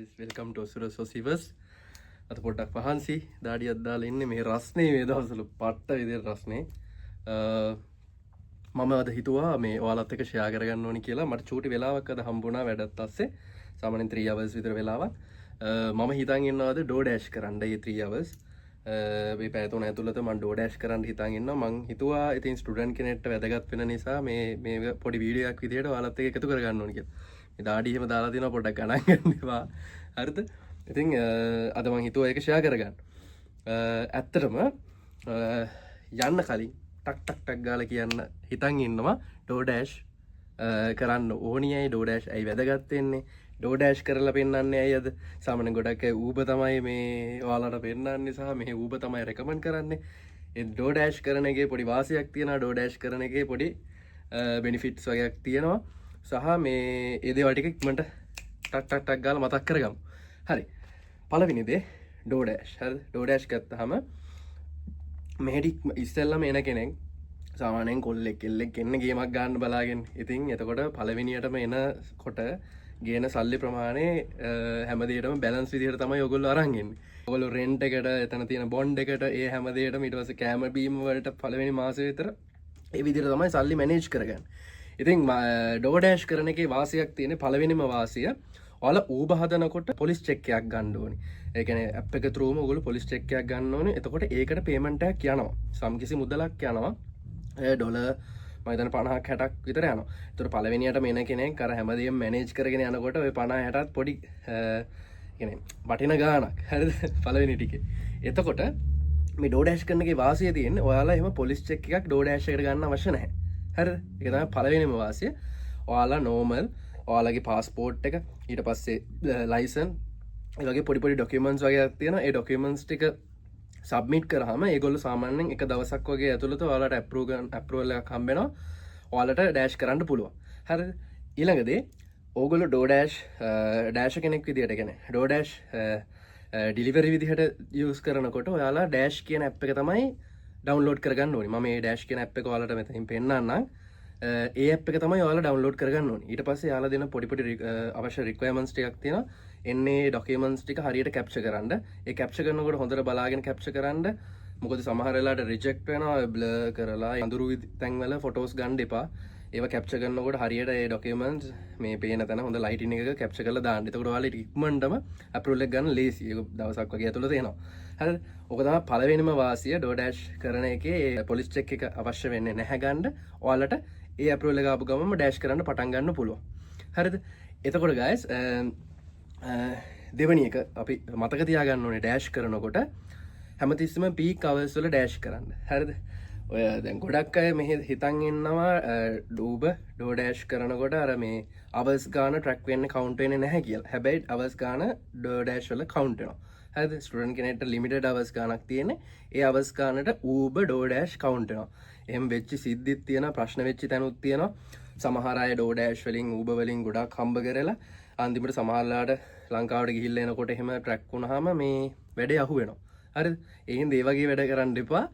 Guys, welcome to Osura Sosivas. අද පොඩ්ඩක් මහන්සි, දාඩියක් දාලා ඉන්නේ. මේ රස්නේ, මේ දවස්වල පට්ට විදියට රස්නේ. මම අද හිතුවා මේ ඔයාලත් එක්ක ෂෙයා කරගන්න ඕනි කියලා. මට චූටි වෙලාවක් අද හම්බුණා වැඩත් අස්සේ. සාමාන්‍යයෙන් 3 hours විතර වෙලාවක්. මම හිතන් ඉන්නවා අද ඩෝ ඩෑෂ් කරන්න ඒ 3 hours. මේ පැය 3 ඇතුළත මම ඩෝ ඩෑෂ් කරන්න හිතන් ඉන්නවා. මං හිතුවා ඉතින් ස්ටුඩන්ට් කෙනෙක්ට වැදගත් වෙන නිසා මේ මේ පොඩි වීඩියෝ එකක් විදියට ඔයාලත් එක්ක එකතු කරගන්න ඕනි කියලා. මේ දාඩි එහෙම දාලා තියෙනවා, පොඩ්ඩක් ගණන් ගන්න එපා. හරිද? ඉතින් අද මං හිතුවා ඒක ෂෙයා කරගන්න. ඇත්තටම යන්න කලින් ටක් ටක් ටක් ගාලා කියන්න හිතන් ඉන්නවා ඩෝ ඩෑෂ් කරන්න ඕනි ඇයි, ඩෝ ඩෑෂ් ඇයි වැදගත් වෙන්නේ, ඩෝ ඩෑෂ් කරලා පෙන්වන්නේ ඇයි අද? සාමාන්‍යයෙන් ගොඩක් අය Uber තමයි මේ ඔයාලට පෙන්වන්නේ සහ මේ Uber තමයි රෙකමන්ඩ් කරන්නේ. ඒ ඩෝ ඩෑෂ් කරන එකේ පොඩි වාසියක් තියෙනවා, ඩෝ ඩෑෂ් කරන එකේ පොඩි බෙනිෆිට්ස් වගේක් තියෙනවා සහ මේ ඒ දේවල් ටික ඉක්මනට ටක් ටක් ටක් ගාලා මතක් කරගමු. හරි. පළවෙනි දේ ඩෝ ඩෑෂ්. හරිද? ඩෝ ඩෑෂ් ගත්තාම මෙහෙට ඉස්සෙල්ලම එන කෙනෙක් සාමාන්‍යයෙන් කොල්ලෙක් කෙල්ලෙක් එන්න ගේමක් ගන්න බලාගෙන. ඉතින් එතකොට පළවෙනියටම එනකොට ගේන සල්ලි ප්‍රමාණය හැම දෙයකටම බැලන්ස් විදිහට තමයි ඔයගොල්ලෝ අරන් එන්නේ. ඔයගොල්ලෝ රෙන්ට් එකට, එතන තියෙන බොන්ඩ් එකට, ඒ හැම දෙයකටම, ඊට පස්සේ කෑම බීම වලට පළවෙනි මාසෙ විතර ඒ විදිහට තමයි සල්ලි මැනේජ් කරගන්නේ. ඉතින් ඩෝ ඩෑෂ් කරන එකේ වාසියක් තියෙන, පළවෙනිම වාසිය, ඔයාලා Uber හදනකොට පොලිස් චෙක් එකක් ගන්න ඕනි. ඒ කියන්නේ ඇප් එක through ම ඔයගොල්ලෝ පොලිස් චෙක් එකක් ගන්න ඕනි. එතකොට ඒකට පේමන්ට් එකක් යනවා. සම්කිසි මුදලක් යනවා. ඒ ඩොලර් මම හිතන්නේ 50ක් 60ක් විතර යනවා. ඒතකොට පළවෙනියටම එන කෙනෙක් අර හැමදේම මැනේජ් කරගෙන යනකොට ඔය 50 60ත් පොඩි කියන්නේ වටින ගාණක්. හරිද? පළවෙනි ටිකේ. එතකොට මේ ඩෝ ඩෑෂ් කරන එකේ වාසිය තියෙන්නේ ඔයාලා එහෙම පොලිස් චෙක් එකක් ඩෝ ඩෑෂ් එකට ගන්න අවශ්‍ය නැහැ. හරිද? ඒක තමයි පළවෙනිම වාසිය. ඔයාලා නෝමල් ඔයාලගේ පාස්පෝර්ට් එක, ඊට පස්සේ ලයිසන්, ඒ වගේ පොඩි පොඩි ඩොකියුමන්ට්ස් වගේක් තියෙනවා. ඒ ඩොකියුමන්ට්ස් ටික සබ්මිට් කරාම ඒගොල්ලෝ සාමාන්‍යයෙන් එක දවසක් වගේ ඇතුළත ඔයාලට ඇප්‍රූව් කරන ඇප්‍රූවල් එකක් හම්බ වෙනවා. ඔයාලට ඩෑෂ් කරන්න පුළුවන්. හරිද? ඊළඟ දේ, ඕගොල්ලෝ ඩෝ ඩෑෂ් ඩෑෂ් කෙනෙක් විදියට, කියන්නේ ඩෝ ඩෑෂ් ඩිලිවරි විදිහට යූස් කරනකොට ඔයාලා ඩෑෂ් කියන ඇප් එක තමයි ඩවුන්ලෝඩ් කරගන්න ඕනි. මම මේ ඩෑෂ් කියන ඇප් එක ඔයාලට මෙතනින් පෙන්නන්නම්. ඒ ඇප් එක තමයි ඔයාලා ඩවුන්ලෝඩ් කරගන්න ඕනි. ඊට පස්සේ යාලා දෙන පොඩි පොඩි අවශ්‍ය රික්වයර්මන්ට්ස් ටිකක් තියෙනවා. එන්නේ ඩොකියුමන්ට්ස් ටික හරියට කැප්චර් කරන්න. ඒ කැප්චර් කරනකොට හොඳට බලාගෙන කැප්චර් කරන්න. මොකද සමහර වෙලාවට රිජෙක්ට් වෙනවා. බ්ලර් කරලා අඳුරු තැන්වල ෆොටෝස් ගන්න එපා. ඒවා කැප්චර් කරනකොට හරියට ඒ ඩොකියුමන්ට්ස් මේ පේන තැන හොඳ ලයිටින් එකක කැප්චර් කරලා දාන්න. එතකොට ඔයාලා ඉක්මනටම ඇප්‍රූවල් එක ගන්න ලේසි. ඒක දවසක් වගේ ඇතුළත එනවා. හරිද? ඔක තමයි පළවෙනිම වාසිය ඩෝ ඩෑෂ් කරන එකේ. ඒ පොලිස් චෙක් එක අවශ්‍ය වෙන්නේ නැහැ ගන්න. ඔයාලට ඒ ඇප්‍රූවල් එක ආපු ගමන්ම ඩෑෂ් කරන්න පටන් ගන්න පුළුවන්. හරිද? එතකොට ගයිස්, දෙවැනි එක අපි මතක තියාගන්න ඕනේ, ඩෑෂ් කරනකොට හැමතිස්සෙම පීක් අවර්ස් වල ඩෑෂ් කරන්න. හරිද? ඔය දැන් ගොඩක් අය මෙහෙ හිතන් ඉන්නවා ඌබර් ඩෝ ඩෑෂ් කරනකොට අර මේ අවර්ස් ගාන ට්‍රැක් වෙන්නේ, කවුන්ට් වෙන්නේ නැහැ කියලා. හැබැයි අවර්ස් ගාන ඩෝ ඩෑෂ් වල කවුන්ට් වෙනවා. හරිද? ස්ටුඩන්ට් කෙනෙක්ට ලිමිටඩ් අවර්ස් ගානක් තියෙන්නේ. ඒ අවර්ස් ගානට Uber ඩෝ ඩෑෂ් කවුන්ට් වෙනවා. එහෙම වෙච්ච සිද්ධිත් තියෙනවා, ප්‍රශ්න වෙච්ච තැනුත් තියෙනවා. සමහර අය ඩෝ ඩෑෂ් වලින් Uber වලින් ගොඩක් හම්බ කරලා අන්තිමට සමහරලාට ලංකාවට ගිහිල්ලා එනකොට එහෙම ට්‍රැක් වුණාම මේ වැඩේ අහු වෙනවා. හරිද? ඒ හින්දා ඒ වගේ වැඩ කරන්න එපා.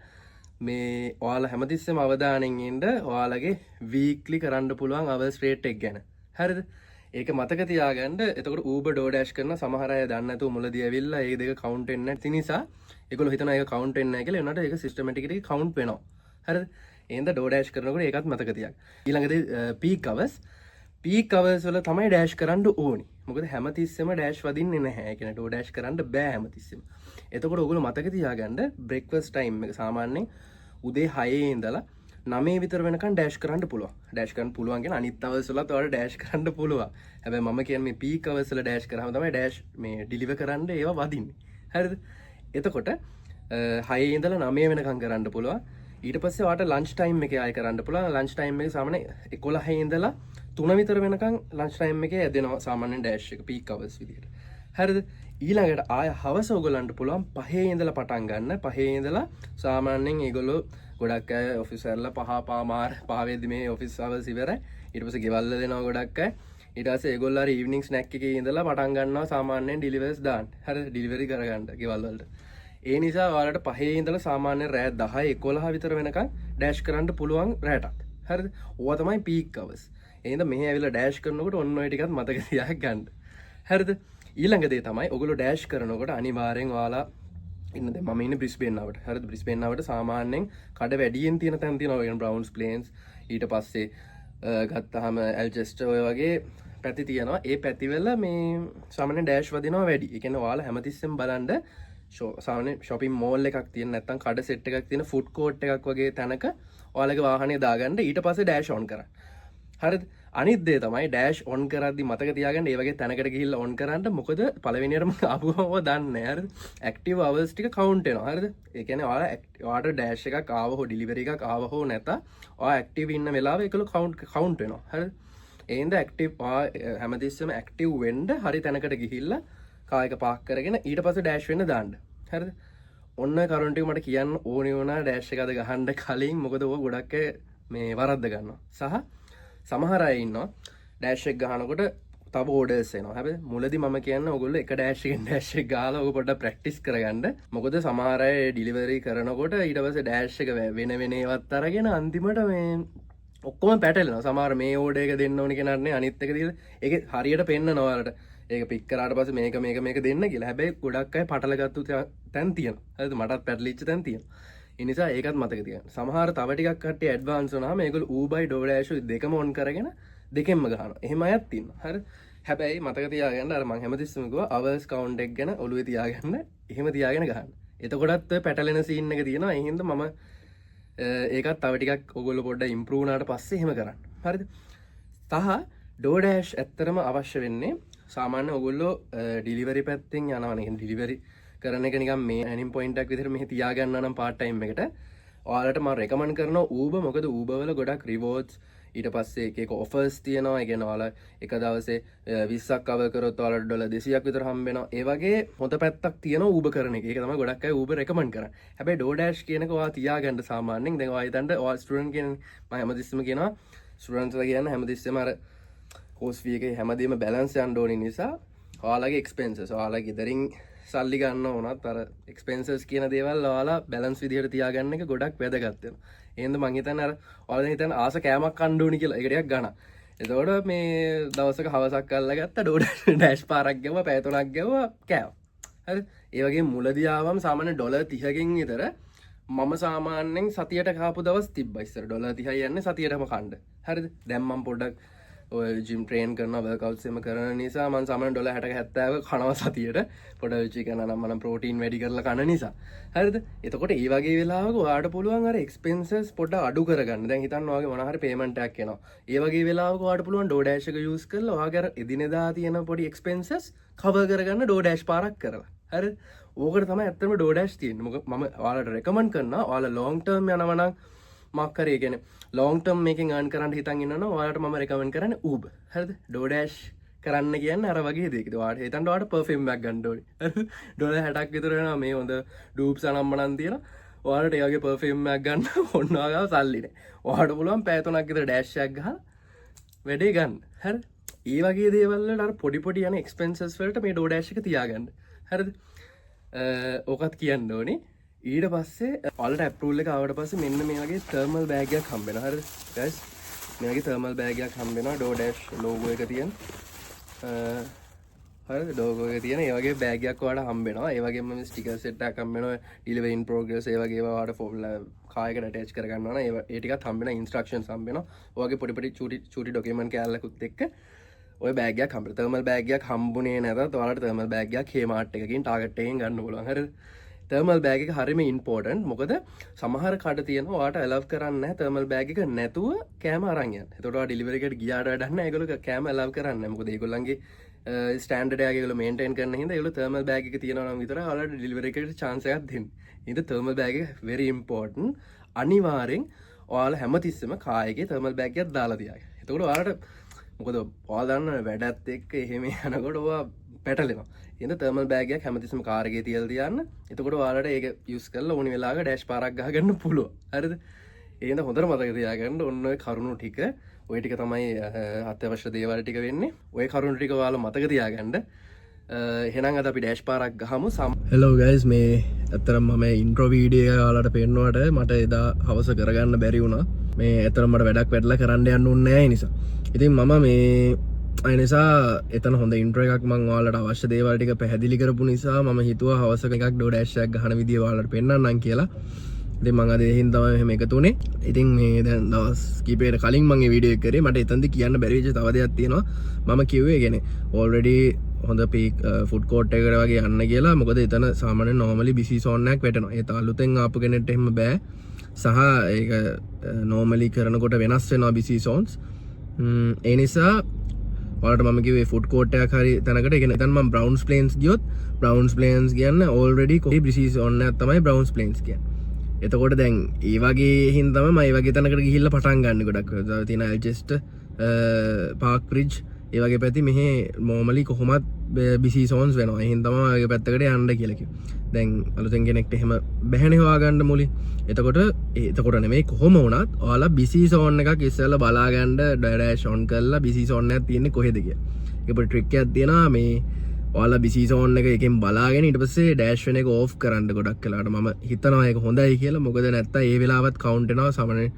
මේ ඔයාලා හැමතිස්සෙම අවධානයෙන් ඉන්න ඔයාලගේ වීක්ලි කරන්න පුළුවන් අවර්ස් රේට් එක ගැන. හරිද? ඒක මතක තියාගන්න. එතකොට Uber ඩෝ ඩෑෂ් කරන සමහර අය දන්නේ නැතුව මුලදී ඇවිල්ලා ඒ දෙක කවුන්ට් වෙන්නේ නැති නිසා ඒගොල්ලෝ හිතනවා ඒක කවුන්ට් වෙන්නේ නැහැ කියලා. ඒ වුණාට ඒක සිස්ටමැටිකලි කවුන්ට් වෙනවා. හරිද? ඒ හින්දා ඩෝ ඩෑෂ් කරනකොට ඒකත් මතක තියාගන්න. ඊළඟ දේ පීක් අවර්ස්. පීක් අවර්ස් වල තමයි ඩෑෂ් කරන්න ඕනි. මොකද හැමතිස්සෙම ඩෑෂ් වදින්නේ නැහැ. ඒ කියන්නේ ඩෝ ඩෑෂ් කරන්න බෑ හැමතිස්සෙම. එතකොට ඔයගොල්ලෝ මතක තියාගන්න, බ්‍රෙක්ෆාස්ට් ටයිම් එක සාමාන්‍යයෙන් උදේ 6 ඉඳලා 9 විතර වෙනකන් ඩෑෂ් කරන්න පුළුවන්. ඩෑෂ් කරන්න පුළුවන් කියන්නේ අනිත් අවර්ස් වලත් ඔයාලට ඩෑෂ් කරන්න පුළුවන්. හැබැයි මම කියන්නේ මේ පීක් අවර්ස් වල ඩෑෂ් කරාම තමයි ඩෑෂ් මේ ඩිලිවර් කරන්න ඒවා වදින්නේ. හරිද? එතකොට 6 ඉඳලා 9 වෙනකන් කරන්න පුළුවන්. ඊට පස්සේ ඔයාලට ලන්ච් ටයිම් එකේ ආයෙ කරන්න පුළුවන්. ලන්ච් ටයිම් එක සාමාන්‍ය 11 ඉඳලා 3 විතර වෙනකන් ලන්ච් ටයිම් එකේ ඇදෙනවා සාමාන්‍යයෙන් ඩෑෂ් එක පීක් අවර්ස් විදිහට. හරිද? ඊළඟට ආය හවස ඔයගොල්ලන්ට පුළුවන් 5 ඉඳලා පටන් ගන්න. 5 ඉඳලා සාමාන්‍යයෙන් ඒගොල්ලෝ ගොඩක් අය ඔෆිස් ඇරලා 5 පහමාර 5 වෙද්දි මේ ඔෆිස් අවර්ස් ඉවරයි. ඊට පස්සේ ගෙවල් වල දෙනවා ගොඩක් අය. ඊට පස්සේ ඒගොල්ලෝ අර ඊවිනිං ස්නැක් එකේ ඉඳලා පටන් ගන්නවා සාමාන්‍යයෙන් ඩිලිවර්ස් දාන්න. හරිද? ඩිලිවරි කරගන්න ගෙවල් වලට. ඒ නිසා ඔයාලට 5 ඉඳලා සාමාන්‍යයෙන් රෑ 10 11 විතර වෙනකන් ඩෑෂ් කරන්න පුළුවන් රෑටත්. හරිද? ඕවා තමයි පීක් අවර්ස්. ඒ හින්දා මෙහෙ ඇවිල්ලා ඩෑෂ් කරනකොට ඔන්න ඔය ටිකත් මතක තියාගන්න. හරිද? ඊළඟ දේ තමයි, ඔයගොල්ලෝ ඩෑෂ් කරනකොට අනිවාර්යෙන් ඔයාලා ඉන්න, දැන් මම ඉන්නේ බ්‍රිස්බේන් ආවට. හරිද? බ්‍රිස්බේන් ආවට සාමාන්‍යයෙන් කඩ වැඩියෙන් තියෙන තැන් තියෙනවා. ඒ කියන්නේ බ්‍රවුන්ස් ප්ලේන්ස්, ඊට පස්සේ ගත්තාම ඇල්චෙස්ටර්, ඔය වගේ පැති තියෙනවා. ඒ පැතිවල මේ සාමාන්‍ය ඩෑෂ් වදිනවා වැඩි. ඒ කියන්නේ ඔයාලා හැමතිස්සෙම බලන්න සාමාන්‍ය ෂොපින් මෝල් එකක් තියෙන, නැත්නම් කඩ සෙට් එකක් තියෙන, ෆුඩ් කෝට් එකක් වගේ තැනක ඔයාලගේ වාහනේ දාගන්න. ඊට පස්සේ ඩෑෂ් ඔන් කරන්න. හරිද? අනිත් දේ තමයි, ඩෑෂ් ඔන් කරද්දි මතක තියාගන්න ඒ වගේ තැනකට ගිහිල්ලා ඔන් කරන්න. මොකද පළවෙනියටම ආපුවම ඔය දන්නේ නැහැ. හරිද? ඇක්ටිව් අවර්ස් ටික කවුන්ට් වෙනවා. හරිද? ඒ කියන්නේ ඔයාලා ඔයාට ඩෑෂ් එකක් ආව හෝ ඩිලිවරි එකක් ආව හෝ නැත, ඔයා ඇක්ටිව් ඉන්න වෙලාව ඒකල කවුන්ට් කවුන්ට් වෙනවා. හරිද? ඒ හින්දා ඇක්ටිව් ඔයා හැමතිස්සෙම ඇක්ටිව් වෙන්න හරි තැනකට ගිහිල්ලා කාර් එක පාක් කරගෙන ඊට පස්සේ ඩෑෂ් වෙන්න දාන්න. හරිද? ඔන්න කරුණ ටික මට කියන්න ඕනේ වුණා ඩෑෂ් එක අද ගහන්න කලින්. මොකද ඔය ගොඩක් අය මේ වරද්ද ගන්නවා. සහ සමහර අය ඉන්නවා ඩෑෂ් එක ගහනකොට තව ඕඩර්ස් එනවා. හැබැයි මුලදි මම කියන්නේ ඔයගොල්ලෝ එක ඩෑෂ් එකෙන් ඩෑෂ් එක ගහලා ඔක පොඩ්ඩක් ප්‍රැක්ටිස් කරගන්න. මොකද සමහර අය ඩිලිවරි කරනකොට ඊට පස්සේ ඩෑෂ් එක වෙන වෙන ඒවත් අරගෙන අන්තිමට මේ ඔක්කොම පැටලෙනවා. සමහර මේ ඕඩර් එක දෙන්න ඕනි කෙනාට නේ අනිත් එක දීලා ඒක හරියට පෙන්නනවා ඔයාලට. ඒක පික් කරාට පස්සේ මේක මේක මේක දෙන්න කියලා. හැබැයි ගොඩක් අය පටලගත්තු තැන් තියෙනවා. හරිද? මටත් පැටලිච්ච තැන් තියෙනවා. ඒ නිසා ඒකත් මතක තියාගන්න. සමහර තව ටිකක් කට්ටිය ඇඩ්වාන්ස් වුණාම ඒගොල්ලෝ Uber, DoorDash දෙකම ඔන් කරගෙන දෙකෙන්ම ගහනවා. එහෙම අයත් ඉන්නවා. හරි. හැබැයි මතක තියාගන්න, අර මං හැමතිස්සෙම කිව්වා අවර්ස් කවුන්ට් එක ගැන ඔළුවේ තියාගන්න. එහෙම තියාගෙන ගහන්න. එතකොටත් ඔය පැටලෙන සීන් එක තියෙනවා. ඒ හින්දා මම ඒකත් තව ටිකක් ඔයගොල්ලෝ පොඩ්ඩක් ඉම්ප්‍රූව් වුණාට පස්සේ එහෙම කරන්න. හරිද? සහ DoorDash ඇත්තටම අවශ්‍ය වෙන්නේ සාමාන්‍ය ඔයගොල්ලෝ ඩිලිවරි පැත්තෙන් යනවනේ. කියන්නේ ඩිලිවරි කරන එක නිකන් මේ ඇනිම් පොයින්ට් එකක් විදිහට මෙහෙ තියාගන්නවා නම් පාර්ට් ටයිම් එකට ඔයාලට මම රෙකමන්ඩ් කරනවා Uber. මොකද Uber වල ගොඩක් රිවෝඩ්ස්, ඊට පස්සේ එක එක ඔෆර්ස් තියෙනවා. ඒ කියන්නේ ඔයාලා එක දවසේ 20ක් කවර් කරොත් ඔයාලට ඩොලර් 200ක් විතර හම්බ වෙනවා. ඒ වගේ හොඳ පැත්තක් තියෙනවා Uber කරන එක. ඒක තමයි ගොඩක් අය Uber recommend කරන්නේ. හැබැයි DoorDash කියන එක ඔයා තියාගන්න සාමාන්‍යයෙන්. දැන් ඔයා හිතන්න ඔයා ස්ටුඩන්ට් කියන්නේ, මම හැමතිස්සෙම කියනවා ස්ටුඩන්ට්ස්ලා කියන්නේ හැමතිස්සෙම අර කෝස් ෆී එකේ හැමදේම බැලන්ස් යන්න ඕනේ නිසා ඔයාලගේ එක්ස්පෙන්සස්, ඔයාලා ගෙදරින් සල්ලි ගන්න ඕනත් අර එක්ස්පෙන්සස් කියන දේවල් ඔයාලා බැලන්ස් විදිහට තියාගන්න එක ගොඩක් වැදගත් වෙනවා. එහෙනම් මං හිතන්නේ අර ඔයාලා දැන් හිතන්නේ ආස කෑමක් කන්න ඕනි කියලා. ඒක ටිකක් ගණන්. එතකොට මේ දවසක හවසක් අල්ලගත්තා, ඩෝඩෑෂ් පාරක් ගැව්වා, පැය 3ක් ගැව්වා, කෑවා. හරි. ඒ වගේ මුලදී ආවම සාමාන්‍ය ඩොලර් 30කින් විතර මම සාමාන්‍යයෙන් සතියට කාපු දවස් තිබ්බා ඉස්සර. ඩොලර් 30යි යන්නේ සතියටම කන්න. හරිද? දැන් මම පොඩ්ඩක් ඔය ජිම් ට්‍රේන් කරනවා, වර්කවුට්ස් එහෙම කරන නිසා මං සාමාන්‍ය ඩොලර් 60ක 70ක කනවා සතියට. පොඩ චිකන් නම් මම ප්‍රෝටීන් වැඩි කරලා කන නිසා. හරිද? එතකොට ඒ වගේ වෙලාවක ඔයාට පුළුවන් අර එක්ස්පෙන්සස් පොඩ්ඩක් අඩු කරගන්න. දැන් හිතන්න ඔයාගේ මොන හරි පේමන්ට් එකක් එනවා. ඒ වගේ වෙලාවක ඔයාට පුළුවන් DoorDash එක යූස් කරලා ඔයාගේ අර එදිනෙදා තියෙන පොඩි එක්ස්පෙන්සස් කවර් කරගන්න DoorDash පාරක් කරලා. හරිද? ඕකට තමයි ඇත්තටම DoorDash තියෙන්නේ. මොකද මම ඔයාලට රෙකමන්ඩ් කරනවා ඔයාලා ලොන්ග් ටර්ම් යනවා නම්, මොකක් හරි, ඒ කියන්නේ ලොන්ග් ටර්ම් මේකෙන් අර්න් කරන්න හිතන් ඉන්නවා නම් ඔයාලට මම රෙකමන්ඩ් කරන්නේ Uber. හරිද? DoorDash කරන්න කියන්නේ අර වගේ දෙයක. ඉතින් ඔයාලට හිතන්න ඔයාලට පර්ෆියුම් එකක් ගන්න ඕනේ. හරිද? ඩොලර් 60ක් විතර වෙනවා මේ හොඳ ඩූප්ස් අනම්මනම් තියෙනවා. ඔයාලට ඒ වගේ පර්ෆියුම් එකක් ගන්න ඔන්න ඔයා ගාව සල්ලි නෑ. ඔයාලට පුළුවන් පැය 3ක් විතර ඩෑෂ් එකක් ගහලා වැඩේ ගන්න. හරි? ඒ වගේ දේවල් වලට අර පොඩි පොඩි යන එක්ස්පෙන්සස් වලට මේ DoorDash එක තියාගන්න. හරිද? ඕකත් කියන්න ඕනේ. ඊට පස්සේ ඔයාලට ඇප්‍රූවල් එක ආවට පස්සේ මෙන්න මේ වගේ තර්මල් බෑග් එකක් හම්බ වෙනවා. හරිද? ගයිස්, මේ වගේ තර්මල් බෑග් එකක් හම්බ වෙනවා DoorDash logo එක තියෙන. හරිද? ලෝගෝ එක තියෙන ඒ වගේ බෑග් එකක් ඔයාලට හම්බ වෙනවා. ඒ වගේම මේ ස්ටිකර් සෙට් එකක් හම්බ වෙනවා. ඩිලිවරි ඉන් ප්‍රෝග්‍රස් ඒ වගේ ඒවා ඔයාලට ෆෝන් කාර් එකට ඇටච් කරගන්නවා නම් ඒවා ඒ ටිකත් හම්බ වෙනවා. ඉන්ස්ට්‍රක්ෂන්ස් හම්බ වෙනවා. ඔයගේ පොඩි පොඩි චූටි චූටි ඩොකියුමන්ට් කෑල්ලකුත් එක්ක ඔය බෑග් එකක් හම්බ වෙනවා. තර්මල් බෑග් එකක් හම්බුනේ නැතත් ඔයාලට තර්මල් බෑග් එකක් හේමාර්ට් එකකින් ටාගට් එකකින් ගන්න පුළුවන්. හරිද? තර්මල් බෑග් එක හරිම ඉම්පෝටන්ට්. මොකද සමහර කඩ තියෙනවා ඔයාට ඇලව් කරන්නේ නැහැ තර්මල් බෑග් එක නැතුව කෑම අරන් යන්න. එතකොට ඔයා ඩෙලිවරි එකට ගියාට වැඩක් නැහැ. ඒගොල්ලෝ කෑම ඇලව් කරන්නේ නැහැ. මොකද ඒගොල්ලන්ගේ ස්ටෑන්ඩඩ් එක ඒගොල්ලෝ මේන්ටේන් කරන හින්දා ඒගොල්ලෝ තර්මල් බෑග් එක තියෙනවා නම් විතරයි ඔයාලට ඩෙලිවරි එකට චාන්ස් එකක් දෙන්නේ. හින්දා තර්මල් බෑග් එක වෙරි ඉම්පෝටන්ට්. අනිවාර්යෙන් ඔයාලා හැමතිස්සෙම කාර් එකේ තර්මල් බෑග් එකක් දාලා තියාගන්න. එතකොට ඔයාලට, මොකද ඔයාලා දන්න වැඩත් එක්ක එහෙම යනකොට ඔයා පැටලෙනවා. එහෙනම් තර්මල් බෑග් එකක් හැමතිස්සෙම කාර් එකේ තියලා තියන්න. එතකොට ඔයාලට ඒක යූස් කරලා ඕනි වෙලාවක ඩෑෂ් පාරක් ගහගන්න පුළුවන්. හරිද? එහෙනම් හොඳට මතක තියාගන්න ඔන්න ඔය කරුණු ටික. ඔය ටික තමයි අත්‍යවශ්‍ය දේවල් ටික වෙන්නේ. ඔය කරුණු ටික ඔයාලා මතක තියාගන්න. එහෙනම් අද අපි ඩෑෂ් පාරක් ගහමු. හෙලෝ ගයිස්, මේ ඇත්තටම මම ඉන්ට්‍රෝ වීඩියෝ එක ඔයාලට පෙන්නුවට මට එදා හවස කරගන්න බැරි වුණා. මේ ඇත්තටම මට වැඩක් වැටලා කරන්න යන්න ඕනේ නෑ ඒ නිසා. ඉතින් මම මේ ඒ නිසා එතන හොඳ ඉන්ට්‍රෝ එකක් මං ඔයාලට අවශ්‍ය දේවල් ටික පැහැදිලි කරපු නිසා මම හිතුවා හවසක එකක් ඩෝ ඩෑෂ් එකක් ගහන විදිය ඔයාලට පෙන්නන්නම් කියලා. ඉතින් මං අද ඒ හින්දා තමයි මෙහෙම එකතු වුණේ. ඉතින් මේ දැන් දවස් කිහිපයකට කලින් මං මේ වීඩියෝ එක කරේ. මට එතනදි කියන්න බැරි වෙච්ච තව දෙයක් තියෙනවා. මම කිව්වේ ඒ කියන්නේ ඔල්රෙඩි හොඳ පීක් ෆුඩ් කෝට් එකකට වගේ යන්න කියලා. මොකද එතන සාමාන්‍යයෙන් නෝමලි බිසි සෝන් එකක් වැටෙනවා. ඒ අලුතෙන් ආපු කෙනෙක්ට එහෙම බෑ. සහ ඒක නෝමලි කරනකොට වෙනස් වෙනවා බිසි සෝන්ස්. ඒ නිසා ඔයාලට මම කිව්වේ ෆුඩ් කෝට් එකක් හරි තැනකට, ඒ කියන්නේ එතන මම බ්‍රවුන්ස් ප්ලේන්ස් ගියොත් බ්‍රවුන්ස් ප්ලේන්ස් කියන්නේ ඔල්රෙඩි කොහේ බිසි සෝන් එකක් තමයි බ්‍රවුන්ස් ප්ලේන්ස් කියන්නේ. එතකොට දැන් ඒ වගේ හින්දා තමයි මම ඒ වගේ තැනකට ගිහිල්ලා පටන් ගන්න ගොඩක්. තව තියෙන ඇල්චෙස්ටර්, පාක් බ්‍රිජ් ඒ වගේ පැති මෙහෙ නෝමලි කොහොමත් බිසි සෝන්ස් වෙනවා. ඒ හින්දා තමයි ඔය පැත්තකට යන්න කියලා කිව්වේ. දැන් අලුතෙන් කෙනෙක්ට එහෙම බැහැනේ හොයාගන්න මුලින්. එතකොට නෙමෙයි කොහොම වුණත් ඔයාලා බිසි සෝන් එකක් ඉස්සෙල්ලා බලාගන්න ඩෑෂ් ඔන් කරලා බිසි සෝන් එකක් තියෙන්නේ කොහෙද කියලා. ඒක පොඩි ට්‍රික් එකක් තියෙනවා මේ ඔයාලා බිසි සෝන් එක එකෙන් බලාගෙන ඊට පස්සේ ඩෑෂ් වෙන එක ඕෆ් කරන්න ගොඩක් වෙලාවට මම හිතනවා ඒක හොඳයි කියලා. මොකද නැත්තම් ඒ වෙලාවත් කවුන්ට් වෙනවා සාමාන්‍යයෙන්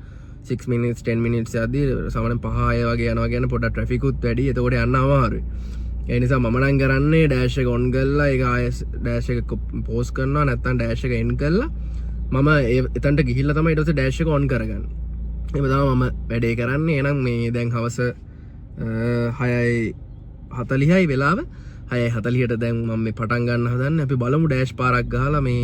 6 minutes 10 minutes යද්දී සාමාන්‍යයෙන් 5 6 වගේ යනවා කියන්නේ පොඩ්ඩක් ට්‍රැෆික් උත් වැඩි. එතකොට යන්න අමාරුයි. ඒ නිසා මම නම් කරන්නේ ඩෑෂ් එක ඔන් කරලා ඒක ආයෙ ඩෑෂ් එක පෝස් කරනවා නැත්තම් ඩෑෂ් එක එන් කරලා මම ඒ එතනට ගිහිල්ලා තමයි ඊට පස්සේ ඩෑෂ් එක ඔන් කරගන්නේ. එහෙම තමයි මම වැඩේ කරන්නේ. එහෙනම් මේ දැන් හවස 6:40යි වෙලාව. 6:40ට දැන් මම මේ පටන් ගන්න හදන්නේ. අපි බලමු ඩෑෂ් පාරක් ගහලා මේ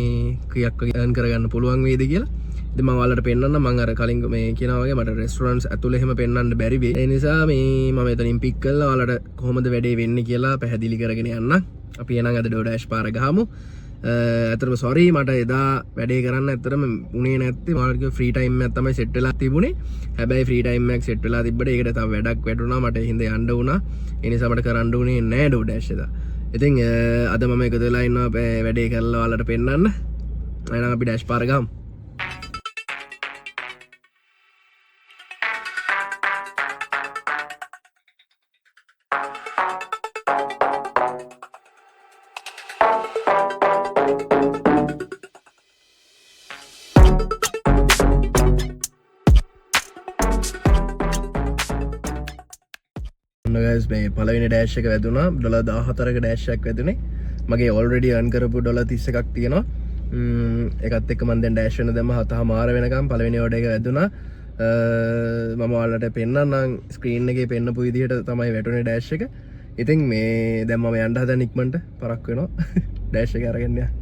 කීයක් වගේ earn කරගන්න පුළුවන් වේද කියලා. ඉතින් මම ඔයාලට පෙන්නන්න, මං අර කලින් මේ කියනා වගේ මට රෙස්ටොරන්ට්ස් ඇතුළේ එහෙම පෙන්නන්න බැරි වෙයි. ඒ නිසා මේ මම එතනින් පික් කරලා ඔයාලට කොහොමද වැඩේ වෙන්නේ කියලා පැහැදිලි කරගෙන යන්න. අපි එහෙනම් අද ඩෝ ඩෑෂ් පාර ගහමු. ඇත්තටම සෝරි මට එදා වැඩේ කරන්න ඇත්තටම උනේ නැත්තේ. මම කිව්ව ෆ්‍රී ටයිම් එකක් තමයි සෙට් වෙලා තිබුණේ. හැබැයි ෆ්‍රී ටයිම් එකක් සෙට් වෙලා තිබ්බට ඒකට තව වැඩක් වැටුණා. මට ඒ හින්දා යන්න වුණා. ඒ නිසා මට කරන්න උනේ නෑ ඩෝ ඩෑෂ් එදා. ඉතින් අද මම එකතු වෙලා ඉන්නවා වැඩේ කරලා ඔයාලට පෙන්නන්න. එහෙනම් අපි ඩෑෂ් පාර ගහමු. ඔන්න ගයිස් මේ පළවෙනි ඩෑෂ් එක වැදුනා. ඩොලර් 14ක ඩෑෂ් එකක් වැදුනේ. මගේ ඔල්රෙඩි අර්න් කරපු ඩොලර් 31ක් තියෙනවා. ඒකත් එක්ක මම දැන් ඩෑෂ් වෙන දැම්ම 7:30 වෙනකම් පළවෙනි ඕඩර් එක වැදුනා. මම ඔයාලට පෙන්නන්නම් ස්ක්‍රීන් එකේ පෙන්නපු විදිහට තමයි වැටුනේ ඩෑෂ් එක. ඉතින් මේ දැන් මම යන්න හදන ඉක්මනට පරක් වෙනවා. ඩෑෂ් එක අරගෙන යන්න.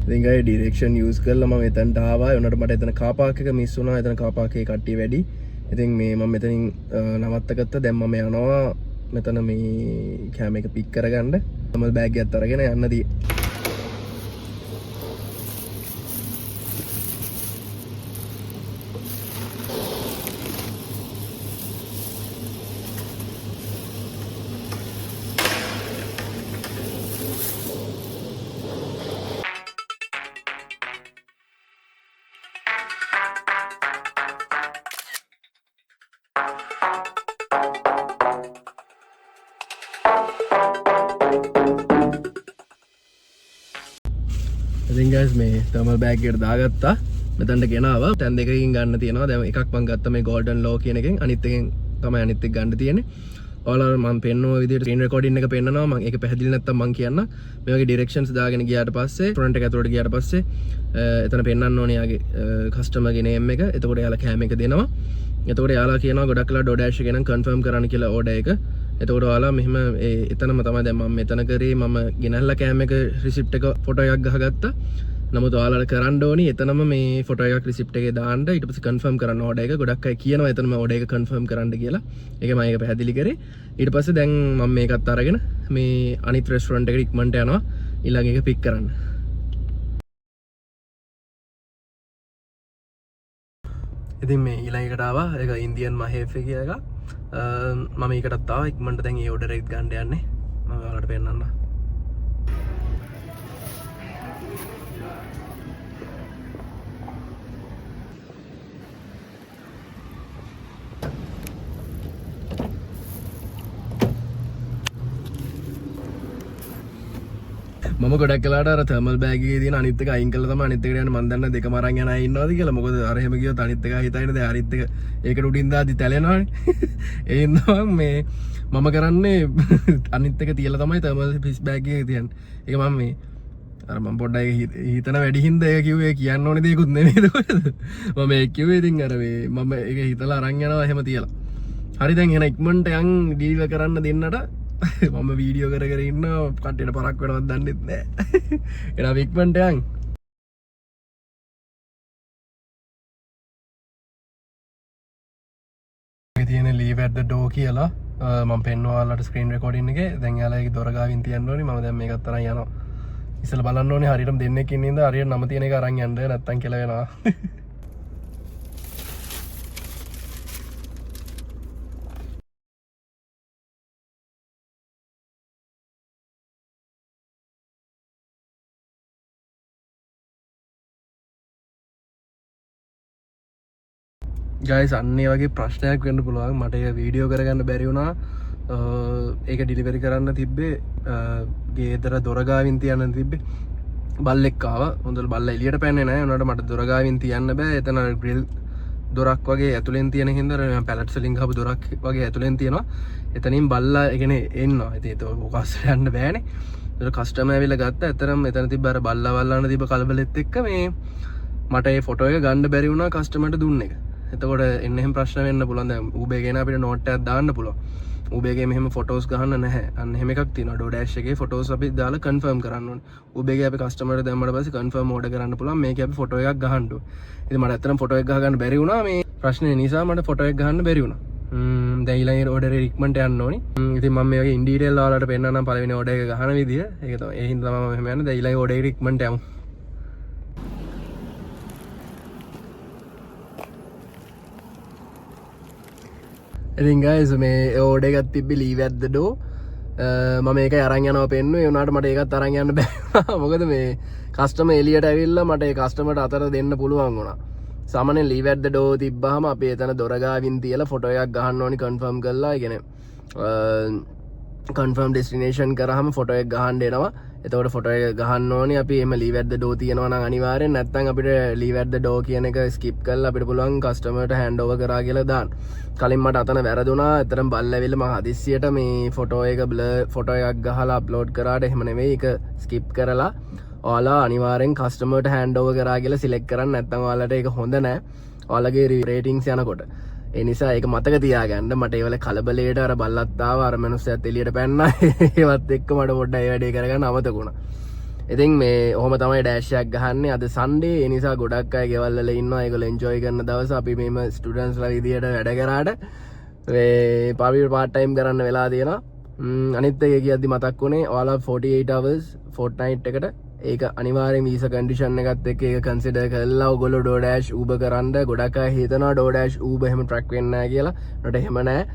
ඉතින් ගයි ඩිරෙක්ෂන් යූස් කරලා මම එතනට ආවා. ඒ වුණාට මට එතන කාර් පාක් එක මිස් වුණා. එතන කාර් පාක් එකේ කට්ටිය වැඩි. ඉතින් මේ මම මෙතනින් නවත්තගත්තා. දැන් මම යනවා මෙතන මේ කැම එක පික් කරගන්න. මම බෑග් එකත් අරගෙන යන්න තියෙන්නේ. ඉතින් ගයිස් මේ තර්මල් බෑග් එකට දාගත්තා. මෙතනට ගෙනාවා. තැන් දෙකකින් ගන්න තියෙනවා. දැන් එකක් මං ගත්තා මේ ගෝල්ඩන් ලෝ කියන එකෙන්. අනිත් එකෙන් තමයි අනිත් එක ගන්න තියෙන්නේ. ඔයාලා මං පෙන්නුව විදිහට ස්ක්‍රීන් රෙකෝඩින් එක පෙන්නනවා. මං ඒක පැහැදිලි නැත්තම් මං කියන්න. මේ වගේ ඩිරෙක්ෂන්ස් දාගෙන ගියාට පස්සේ ෆ්‍රන්ට් එක ඇතුළට ගියාට පස්සේ එතන පෙන්නන්න ඕනේ යාගේ කස්ටමර්ගේ නේම් එක. එතකොට එයාලා කෑම එක දෙනවා. එතකොට එයාලා කියනවා ගොඩක් වෙලා ඩෝ ඩෑෂ් එක නම් කන්ෆර්ම් කරන්න කියලා ඕඩර් එක. එතකොට ඔයාලා මෙහෙම ඒ එතනම තමයි දැන් මම මෙතන කරේ. මම ගෙනල්ලා කෑම එක රිසිප්ට් එක ෆොටෝ එකක් ගහගත්තා. නමුත් ඔයාලට කරන්න ඕනි එතනම මේ ෆොටෝ එකක් රිසිප්ට් එකේ දාන්න, ඊට පස්සේ කන්ෆර්ම් කරන්න ඕඩර් එක. ගොඩක් අය කියනවා එතනම ඕඩර් එක කන්ෆර්ම් කරන්න කියලා. ඒක මම ඒක පැහැදිලි කරේ. ඊට පස්සේ දැන් මම මේකත් අරගෙන මේ අනිත් රෙස්ටොරන්ට් එකට ඉක්මනට යනවා ඊළඟ එක පික් කරන්න. ඉතින් මේ ඊළඟ එකට ආවා. ඒක ඉන්දියන් මහේෆ් එක කියලා එකක්. මම ඒකටත් ආවා ඉක්මනට. දැන් ඒ ඕඩර් එක ගන්න යන්නේ. මම ඔයාලට පෙන්නන්නම්. මම ගොඩක් වෙලාවට අර තර්මල් බෑග් එකේ තියෙන අනිත් එක අයින් කරලා තමයි අනිත් එකට යන්නේ. මං දන්නේ දෙකම අරන් යන අය ඉන්නවද කියලා. මොකද අර එහෙම ගියොත් අනිත් එක හිතයිනේ දැන් අනිත් එක ඒකට උඩින් දාද්දි තැලෙනවනේ. ඒ හින්දා මං මේ මම කරන්නේ අනිත් එක තියලා තමයි තර්මල් ෆිෂ් බෑග් එකේ තියන්නේ. ඒක මම මේ අර මම පොඩ්ඩක් ඒක හිතන වැඩි හින්දා ඒක කිව්වේ. කියන්න ඕනේ දේකුත් නෙමෙයි කොහෙද. මම ඒක කිව්වේ ඉතින් අර මේ මම ඒක හිතලා අරන් යනවා එහෙම තියලා. හරි, දැන් එහෙනම් ඉක්මනට යන් ඩීල් කරන්න දෙන්නට. මම වීඩියෝ කර කර ඉන්නවා, කට්ටියට පරක් වෙනවද දන්නෙත් නෑ. එහෙනම් අපි ඉක්මනට යන්. ඒකේ තියෙන "Leave at the door" කියලා මම පෙන්නුවා ඔයාලට ස්ක්‍රීන් රෙකෝඩින් එකේ. දැන් එයාලා ඒක දොර ගාවින් තියන්න ඕනේ. මම දැන් මේකත් අරන් යනවා. ඉස්සෙල්ලා බලන්න ඕනේ හරියටම දෙන්නෙක් ඉන්න ඉඳ හරියට නම තියෙන එක අරන් යන්න, නැත්තම් කියලා වෙනවා. ගයිස්, අන්න ඒ වගේ ප්‍රශ්නයක් වෙන්න පුළුවන්. මට ඒක වීඩියෝ කරගන්න බැරි වුණා. ඒක ඩිලිවරි කරන්න තිබ්බේ ගෙදර දොර ගාවින් තියන්න තිබ්බේ. බල්ලෙක් ආවා. හොඳට බල්ලා එළියට පැන්නේ නෑ. උනාට මට දොර ගාවින් තියන්න බෑ. එතන ග්‍රිල් දොරක් වගේ ඇතුලෙන් තියෙන හින්දා, අර පැලට්ස් වලින් ගහපු දොරක් වගේ ඇතුලෙන් තියෙනවා. එතනින් බල්ලා ඒ කියන්නේ එන්නවා. ඉතින් ඒක ඔකස් යන්න බෑනේ. ඒක කස්ටමර් ඇවිල්ලා ගත්තා. ඇත්තටම එතන තිබ්බ අර බල්ලා වල්ලාන තිබ්බ කලබලෙත් එක්ක මේ මට ඒ ෆොටෝ එක ගන්න බැරි වුණා කස්ටමර්ට දුන්න එක. එතකොට එන්න එහෙම ප්‍රශ්න වෙන්න පුළුවන්. දැන් Uber එකේ නම් අපිට නෝට් එකක් දාන්න පුළුවන්. Uber එකේ මෙහෙම ෆොටෝස් ගහන්න නැහැ. අන්න එහෙම එකක් තියෙනවා. DoorDash එකේ ෆොටෝස් අපි දාලා කන්ෆර්ම් කරන්න ඕනේ. Uber එකේ අපි කස්ටමර්ට දැම්මට පස්සේ කන්ෆර්ම් ඕඩර් කරන්න පුළුවන්. මේකේ අපි ෆොටෝ එකක් ගහන්න ඕනේ. ඉතින් මට ඇත්තටම ෆොටෝ එකක් ගහගන්න බැරි වුණා. මේ ප්‍රශ්නේ නිසා මට ෆොටෝ එකක් ගහන්න බැරි වුණා. දැන් ඊළඟ ඕඩර් එක ඉක්මනට යන්න ඕනි. ඉතින් මම මේ වගේ ඉන් ඩීටේල් ඔයාලට පෙන්නන්නම් පළවෙනි ඕඩර් එක ගහන විදිය. ඒක තමයි. ඒ හින්දා තමයි මම මෙහෙම යන්නේ. දැන් ඊළඟ ඕඩර් එකට ඉක්මනට යමු. ඉතින් ගයිස්, මේ ඕඩර් එකක් තිබ්බේ "Leave at the door". මම ඒක අරන් යනවා පෙන්නුවේ. ඒ වුණාට මට ඒකත් අරන් යන්න බැරි වුණා. මොකද මේ කස්ටමර් එළියට ඇවිල්ලා මට ඒ කස්ටමර්ට අතර දෙන්න පුළුවන් වුණා. සාමාන්‍යයෙන් "Leave at the door" තිබ්බහම අපි එතන දොර ගාවින් තියලා ෆොටෝ එකක් ගහන්න ඕනි කන්ෆර්ම් කරලා. ඒ කියන්නේ කන්ෆර්ම් ඩෙස්ටිනේෂන් කරාම ෆොටෝ එක ගහන්න එනවා. එතකොට ෆොටෝ එක ගහන්න ඕනි අපි එහෙම "Leave at the door" තියෙනවා නම් අනිවාර්යෙන්. නැත්නම් අපිට "Leave at the door" කියන එක ස්කිප් කරලා අපිට පුළුවන් කස්ටමර්ට හෑන්ඩ් ඕවර් කරා කියලා දාන්න. කලින් මට අතන වැරදුනා. ඇත්තටම බල්ලා ඇවිල්ලා මම හදිස්සියට මේ ෆොටෝ එක බ්ලර් ෆොටෝ එකක් ගහලා අප්ලෝඩ් කරාට එහෙම නෙමෙයි. ඒක ස්කිප් කරලා ඔයාලා අනිවාර්යෙන් කස්ටමර්ට හෑන්ඩ් ඕවර් කරා කියලා සිලෙක්ට් කරන්න. නැත්නම් ඔයාලට ඒක හොඳ නෑ. ඔයාලගේ රේටින්ග්ස් යනකොට. ඒ නිසා ඒක මතක තියාගන්න. මට ඒ වෙලේ කලබලයට අර බල්ලත් ආවා, අර මනුස්සයත් එළියට පැන්නා. ඒවත් එක්ක මට පොඩ්ඩක් ඒ වැඩේ කරගන්න අමතක වුණා. ඉතින් මේ ඔහොම තමයි ඩෑෂ් එකක් ගහන්නේ. අද සන්ඩේ. ඒ නිසා ගොඩක් අය ගෙවල් වල ඉන්නවා. ඒගොල්ලෝ එන්ජොයි කරන දවස. අපි මේම ස්ටුඩන්ට්ස්ලා විදියට වැඩ කරාට මේ පාපි පාර්ට් ටයිම් කරන්න වෙලා තියෙනවා. අනිත් එක කියද්දි මතක් වුණේ ඔයාලා 48 hours fortnight එකට ඒක අනිවාර්යෙන් වීසා කන්ඩිෂන් එකත් එක්ක ඒක කන්සිඩර් කරලා ඔයගොල්ලෝ DoorDash, Uber කරන්න. ගොඩක් අය හිතනවා DoorDash, Uber එහෙම ට්‍රැක් වෙන්නේ නැහැ කියලා. ඒකට එහෙම නැහැ.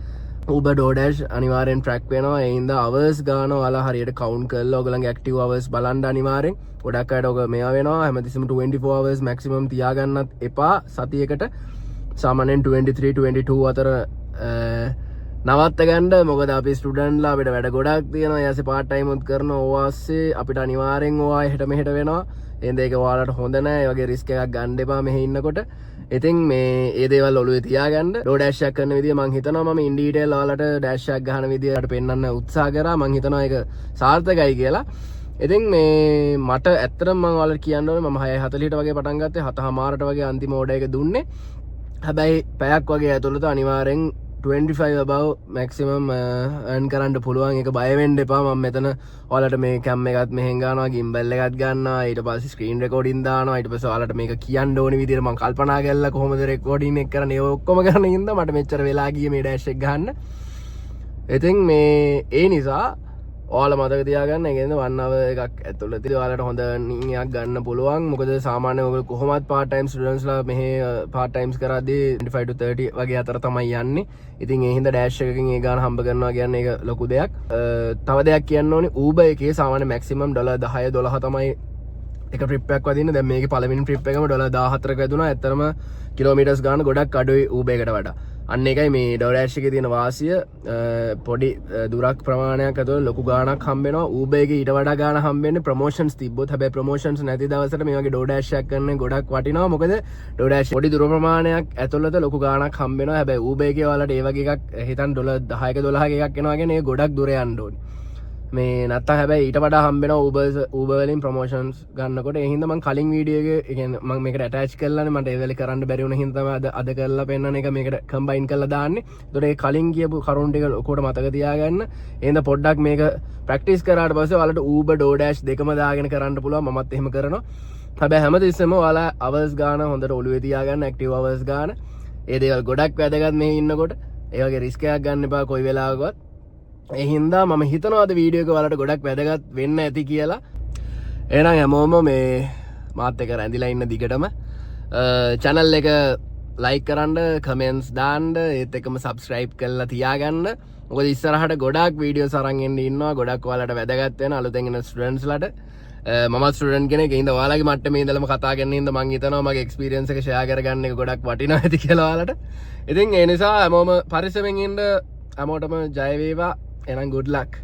Uber, DoorDash අනිවාර්යෙන් ට්‍රැක් වෙනවා. ඒ හින්දා hours ගාන ඔයාලා හරියට කවුන්ට් කරලා ඔයගොල්ලන්ගේ ඇක්ටිව් hours බලන්න අනිවාර්යෙන්. ගොඩක් අයට ඔක මේවා වෙනවා. හැමතිස්සෙම 24 hours maximum තියාගන්නත් එපා සතියකට. සාමාන්‍යයෙන් 23 22 අතර නවත්ත ගන්න. මොකද අපි ස්ටුඩන්ට්ලා, අපිට වැඩ ගොඩක් තියෙනවා. ඊට පස්සේ පාර්ට් ටයිම් උත් කරනවා. ඕවා ASCII අපිට අනිවාර්යෙන් ඕවා එහෙට මෙහෙට වෙනවා. එහෙනම් ඒක ඔයාලට හොඳ නෑ. ඒ වගේ රිස්ක් එකක් ගන්න එපා මෙහෙ ඉන්නකොට. ඉතින් මේ ඒ දේවල් ඔළුවේ තියාගන්න. ඩෝ ඩෑෂ් එකක් කරන විදිය මං හිතනවා මම ඉන් ඩීටේල් ඔයාලට ඩෑෂ් එකක් ගහන විදියට පෙන්වන්න උත්සාහ කරා. මං හිතනවා ඒක සාර්ථකයි කියලා. ඉතින් මේ මට ඇත්තටම මං ඔයාලට කියන්න ඕනේ, මම 6:40ට වගේ පටන් ගත්තේ, 7:00ට වගේ අන්තිම ඕඩර් එක දුන්නේ. හැබැයි පැයක් වගේ ඇතුළත අනිවාර්යෙන් 25 above maximum earn කරන්න පුළුවන්. ඒක බය වෙන්න එපා. මම මෙතන ඔයාලට මේ කැම් එකත් මෙහෙන් ගන්නවා, ගිම්බල් එකත් ගන්නවා, ඊට පස්සේ ස්ක්‍රීන් රෙකෝඩින් දානවා. ඊට පස්සේ ඔයාලට මේක කියන්න ඕන විදිහට මම කල්පනා කරලා කොහොමද රෙකෝඩින් එක කරන්නේ, ඒ ඔක්කොම කරන හින්දා මට මෙච්චර වෙලා ගියේ මේ ඩෑෂ් එක ගහන්න. ඉතින් මේ ඒ නිසා ඔයාලා මතක තියාගන්න, ඒ කියන්නේ 1 hour එකක් ඇතුළත ඔයාලට හොඳ earning එකක් ගන්න පුළුවන්. මොකද සාමාන්‍යයෙන් ඔයගොල්ලෝ කොහොමත් part time students ලා මෙහෙ part times කරද්දී 25 to 30 වගේ අතර තමයි යන්නේ. ඉතින් ඒ හින්දා ඩෑෂ් එකකින් ඒ ගාන හම්බ කරනවා කියන්නේ ඒක ලොකු දෙයක්. තව දෙයක් කියන්න ඕනේ, Uber එකේ සාමාන්‍ය මැක්සිමම් ඩොලර් 10 12 තමයි එක ට්‍රිප් එකක් වදින්නේ. දැන් මේකේ පළවෙනි ට්‍රිප් එකම ඩොලර් 14ක වැදුනා. ඇත්තටම කිලෝමීටර්ස් ගාන ගොඩක් අඩුයි Uber එකට වඩා. අන්න ඒකයි මේ ඩෝඩෑෂ් එකේ තියෙන වාසිය. පොඩි දුරක් ප්‍රමාණයක් ඇතුළත ලොකු ගාණක් හම්බ වෙනවා. Uber එකේ ඊට වඩා ගාණ හම්බ වෙන්නේ ප්‍රොමෝෂන්ස් තිබ්බොත්. හැබැයි ප්‍රොමෝෂන්ස් නැති දවසට මේ වගේ ඩෝඩෑෂ් එකක් කරන්න ගොඩක් වටිනවා. මොකද ඩෝඩෑෂ් පොඩි දුර ප්‍රමාණයක් ඇතුළත ලොකු ගාණක් හම්බ වෙනවා. හැබැයි Uber එකේ ඔයාලට ඒ වගේ එකක් හිතන් ඩොලර් 10ක 12ක එකක් එනවා කියන්නේ ඒ ගොඩක් දුර යන්න ඕනේ. මේ නැත්තම් හැබැයි ඊට වඩා හම්බ වෙනවා Uber වලින් ප්‍රොමෝෂන්ස් ගන්නකොට. ඒ හින්දා මං කලින් වීඩියෝ එකේ, ඒ කියන්නේ මං මේකට ඇටච් කරලානේ, මට ඒ වෙලේ කරන්න බැරි වුණ හින්දා තමයි අද අද කරලා පෙන්නන එක මේකට කම්බයින් කරලා දාන්නේ. ඒතකොට ඒ කලින් කියපු කරුණු ටික ඔක්කොට මතක තියාගන්න. ඒ හින්දා පොඩ්ඩක් මේක ප්‍රැක්ටිස් කරාට පස්සේ ඔයාලට Uber, DoorDash දෙකම දාගෙන කරන්න පුළුවන්. මමත් එහෙම කරනවා. හැබැයි හැමතිස්සෙම ඔයාලා අවර්ස් ගාන හොඳට ඔළුවේ තියාගන්න, ඇක්ටිව් අවර්ස් ගාන. ඒ දේවල් ගොඩක් වැදගත් මෙහි ඉන්නකොට. ඒ වගේ රිස්ක් එකක් ගන්න එපා කොයි වෙලාවකවත්. ඒ හින්දා මම හිතනවා අද වීඩියෝ එක ඔයාලට ගොඩක් වැදගත් වෙන්න ඇති කියලා. එහෙනම් හැමෝම මේ මාත් එක්ක රැඳිලා ඉන්න දිගටම චැනල් එක ලයික් කරන්න, කමෙන්ට්ස් දාන්න, ඒත් එක්කම සබ්ස්ක්‍රයිබ් කරලා තියාගන්න. මොකද ඉස්සරහට ගොඩක් වීඩියෝස් අරන් එන්න ඉන්නවා. ගොඩක් ඔයාලට වැදගත් වෙන අලුතෙන් එන ස්ටුඩන්ට්ස්ලාට. මමත් ස්ටුඩන්ට් කෙනෙක්. ඒ හින්දා ඔයාලගේ මට්ටමේ ඉඳලම කතා කරන හින්දා මං හිතනවා මගේ එක්ස්පීරියන්ස් එක ෂෙයා කරගන්න එක ගොඩක් වටිනවා ඇති කියලා ඔයාලට. ඉතින් ඒ නිසා හැමෝම පරිස්සමෙන් ඉන්න, හැමෝටම ජය වේවා. එහෙනම් good luck.